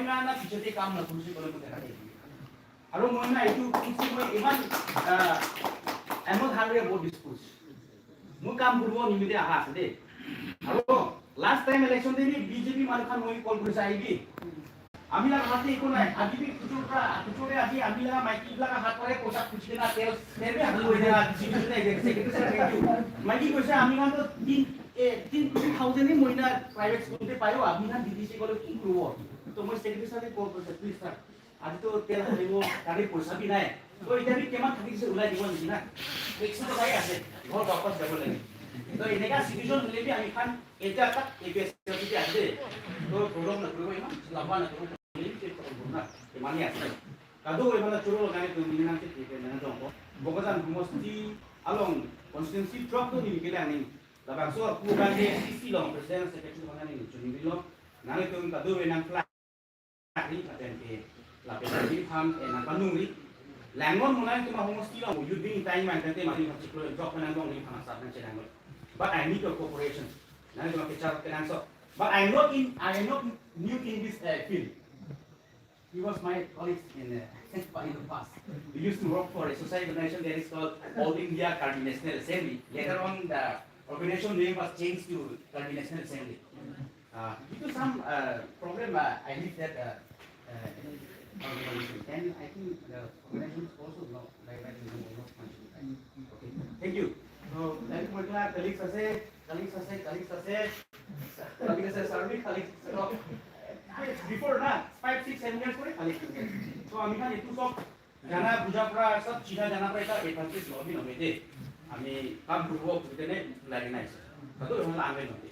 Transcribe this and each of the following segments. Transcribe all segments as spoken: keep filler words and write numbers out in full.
na pichete kam na kurisu kole moi dekha dei. Aru moi na etu kusi moi iman, ah, I'm not hungry about this kusi. Moi kam kuribo nimite aha ase de. Aru last time election de ni B J P manu khan moi call kurisa aibi. Ami laga hate eko nai. Aji bi kuchur pra, kuchur de aji ami laga maiki laga hat pare poisa kuchi na tel, tel bi hat loi na, aji bi kuchur de, secretary sir, thank you. Maiki koise ami khan to tin, eh, tin, two thousand ni moi na private school te payo, ami khan D D C kole ki kuribo. To moi secretary sir ke call kurisa, please sir. Aji to tel halibo, gari poisa bi nai. To etiya bi kiman thaki dise ulai dibo niki na? Ek sho toka hi ase, ghor wapas jabo lage. To eneka situation hole bi ami khan etiya tak A P S L C te ase. To problem na kuribo, iman lamba na kuribo, problem na, imani ase. Kadu iman na churu lagane to mini nam se tike na jongko. Bokajan homosti along constituency drop to ni kele ani. Labak so ku ga ke C C long, president secretary long ani chuni bilo. Nani to kadu we nang flag. Ri paten ke la pe ri tham e na panung ri. Langon mulai tu ma homosti lo, you bring time and then ma ri ma chiklo drop na ngong ri phana sa na chenang. But I need your cooperation. Na tu ma ke char ke nang so. But I am not in, I am not new in this, uh, field. He was my colleague in, uh, in the past. We used to work for a society organization that is called All India Karbi National Assembly. Later on, the organization name was changed to Karbi National Assembly. Uh, due to some, uh, problem, uh, I leave that, uh, uh, organization. And I think the organization is also not like that, you know, not functioning, right? Okay. Thank you. So, like my colleagues ase, colleagues ase, colleagues ase, colleagues ase, sorry, colleagues ase. So, before na, five, six, seven years kore colleagues ase. So, ami khan etu sob jana buja pura, sob china jana pura eta advantage lobi nohoi de. Ami kam kuribo kuri kene lagi na ase. Kado ehon la angai nohoi de.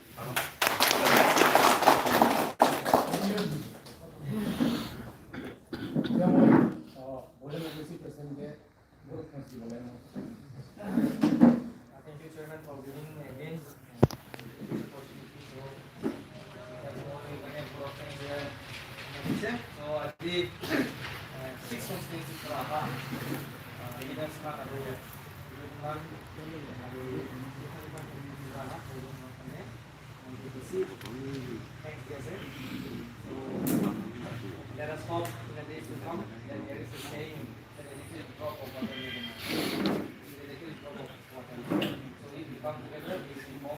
Thank you, Chairman, for giving again, uh, this opportunity. So, we have more than enough of time here. So, I believe, uh, six constituencies for ABA, uh, leaders na aru, thanks, yes, sir. So,